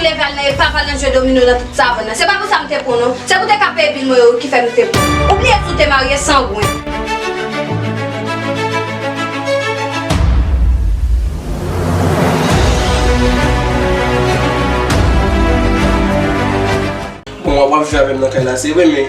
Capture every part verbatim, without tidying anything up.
Leve al nan epave al nan jwe domino nan tout savann nan. Se pa pou sa m te pran w non. Se pou te ka peye bil mwen yo wi ki fè m te pran w. Ou bliye si w te marye sangwen. Bon, w ap, w ap viv avè m nan kay la, se vre, men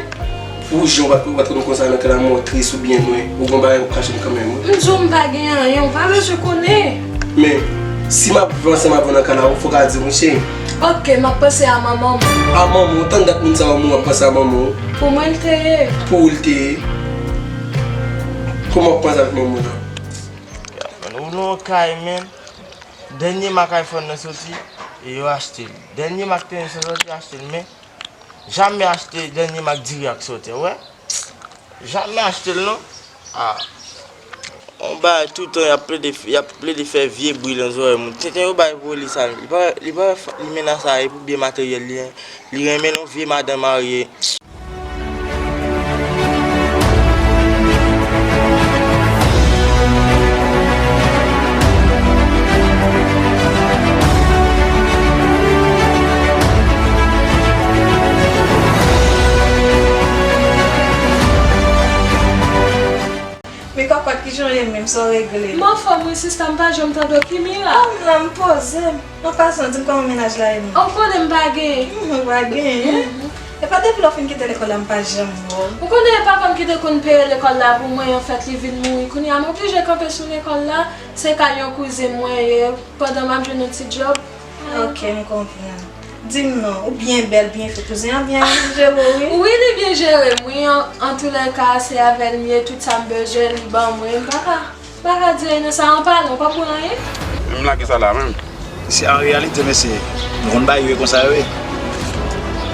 pou jan w pa t, w pa t konn konsa nan kay la, mwen tris oubyen mwen, ou gon bagay w ap kache m kanmenm, wi. M di w m pa gen anyen, ou pa bezwen konnen. Men, si m ap viv ansanm avè w nan kay la, ou fòk a di m, wi, cheri. Oke, m ap panse a manman w. A manman w? Tann dat moun sa yo, w ap panse a manman w? Pou mwen l te ye. Pou ou l te ye? Kòman w ap panse avèk manman w la? Ou nan yon kay, men. Dènye mak iPhone nan soti, e yo achte l. Dènye mak tenis nan soti, yo achte l, men jamè achte dènye mak diri ak soti, ou wè? Jamè achte l, non. Ah. On bagay toutan y ap plede, y ap plede fè vye bri nan zòrèy moun. Tenten yo bay pou li sa, li pa, li pa, li mennen sa, e pou byen materyèl li, li renmen yon vye madanm marye. Men kòkòt, kijan w ye menm, sa w regle? M anfòm wi sista, m pa janm tande w, ki mirak? Oh, m la, m poze m. An pasan, di m kòman mennaj la ye menm? Ou konnen m pa genyen. Humm, ou pa genyen? Mhm. E pa depi lè w fin kite lekòl la m pa janm wè w. Ou konnen e papa m ki te konn peye lekòl la pou mwen, anfèt li vin mouri. Kounye a m oblije kanpe sou lekòl la. Se kay yon kouzen mwen ye, pandan m ap jwenn yon ti djòb. Ok, m konprann. Di m non, ou byen bèl, byen fèt. Kouzen an byen jere w wi? Wi, li byen jere m wi. An, antoulèka, se avè l m ye, tout sa m bezwen, li ban mwen. M pa ka. M pa ka di anyen nan sa, an palan, ou pa pou anyen? Men m lage sa la menm. Se an reyalite, mesye, nou konn bay yo e konsa yo ye.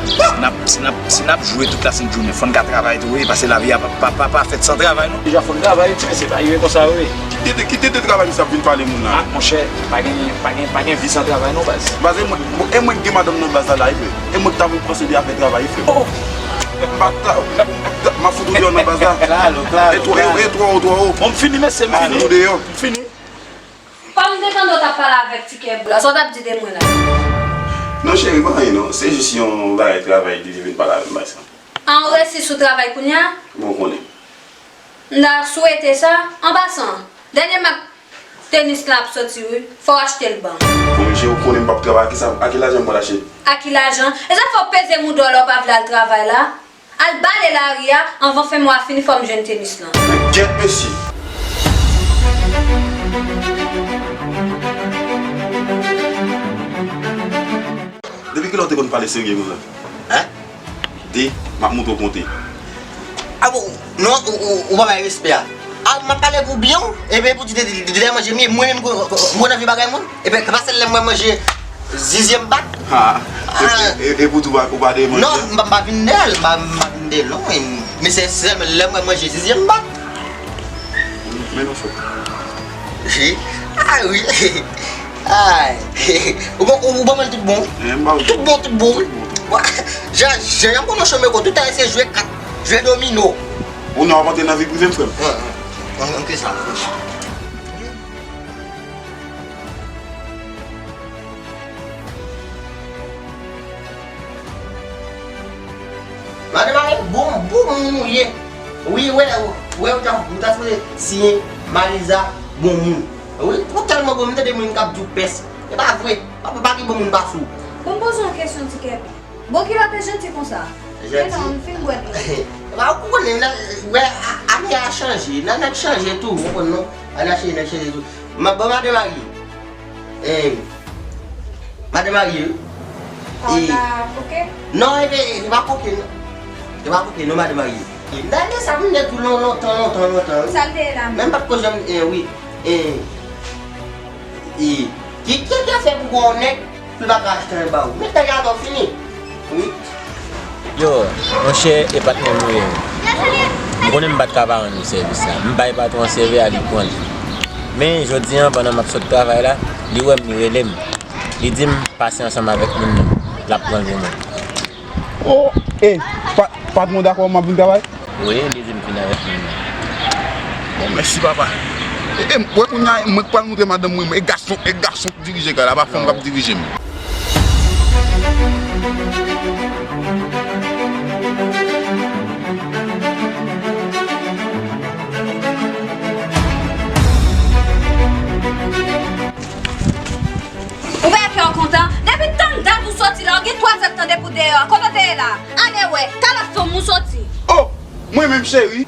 Si n ap, si n ap, si n ap jwe tout la sent jounen, fò n ka travay tou, wi, paske lavi a pa, pa, pa, pa fèt san travay, non. Deja fò n travay, ti mesye, bay yo e konsa yo ye. Kite, kite de travay misye ap vin pale moun la. Ah, monchè, pa gen, pa gen, pa gen vi san travay, non, baz. Baz, e mwen, e mwen ki gen madanm nan baz la, la, e vre. E mwen ki ta vin pran seri afè travay, e vre. Oh! M pa ta, m ap fout ou deyò nan baz la. Klalo, klalo, klalo. E twò, e, e twò wo, twò wo. Bon, m fini, mesye, m fini. M fout ou deyò. M fini. Kòm m te tande w t ap pale avèk ti kè blòs, sa w t ap di de mwen la? Non, cheri, pa anyen non. Se jis yon bagay travay li te vin pale avè m, bay sa. An, ou resi sou travay kounye a? Bon, ou konnen. M ta swete sa. An pasan, dènye mak tenis lan ap soti wi, fò w achte l ban m. Bon, mesye, ou konnen m p ap travay, a ki sa, a ki lajan m pral achte? A ki lajan? E sa fè w peze mouda w lè w pa vle al travay la? Al bale lari a, anvan fen mwa a fini fò m jwenn tenis lan. Men gyèt mesye! Depi kilè w te konn pale serye konsa? Hein? De, m ap montre w konte. Ah bon, non, ou, ou, ou pa bay respè a. Ah, m ap pale pou byen w, epi pou di de, de, de, de manje m ye, mwen menm, mwen nan vye bagay moun, epi pa sèl lè mwen manje zizyè m bat. Ha, e, e, e pou di w pa, ou pa de manje? Non, m pa, m pa vin dèyè l, m pa, m pa vin dèyè l, non, men se sèl lè mwen manje zizyè m bat. Men non, chòk. Ah wi. Ay. Ou bon, ou bon, men tout bon. Tout bon, tout bon, wi. Jan, jan, jan, konnen chome ko, tout tan se jwe kat, jwe domino. Ou nan ap antre nan vi prive m, frè m. An, an, an, ke sa. Madanm Marie, bon, bon moun ou ye. Wi, wè, wè, ou ta, ou ta sipoze siyen Mariza bon moun. Wi, ou tèlman bon, m tande moun k ap di w pès. E pa vre, pa, pa gen bon moun pase w. Bon, m poze w yon kesyon, ti kè. Bon, ki lè w te janti konsa? Janti? Men non, m fin bwè dlo. Ba, ou konnen, nan, wè, a, ane a chanje, nan nèg chanje tou, ou konn non. Ane a chanje, nèg chanje tou. Ma, bon, Madanm Marie. Eh, Madanm Marie, wi. Oh, e, la koke? Non, e, e, e pa koke, non. E pa koke, non, Madanm Marie. E, nan, nan sa, moun nèg tou lon-, lontan, lontan, lontan, wi. Sa l te ye la menm? Men m pa t ko janm, eh, wi. Eh, e, ki, ki, ki fè pou gon nèg, pou l pa ka achte anyen ba ou? Men nèg la atò fini. Wi. Yo, monchè, e patnè m ou ye. M konnen m pa t ka pa rann ou sèvis la. M bay patwon an sèvi a, li pran l. Men, jodi a, pandan m ap sot travay la, li wè m, li rele m. Li di m pase ansanm avèk moun nan, l ap pran l pou mwen. Oh, e, pa, patwon dakò m ap vin travay? Wi, li di m vin avèk moun nan. Bon, mèsi, papa. E, e, wè kounye a, mwen k pral montre madanm mwen, e gason, e gason k dirije kay la, pa fanm k ap dirije m. Ou pa wè kè w kontan? Depi tann dat ou soti la, ou gen twa zèdtan depi w deyò a. Kote w te ye la? Ale wè, talè fanm ou soti. Oh, mwen menm cheri.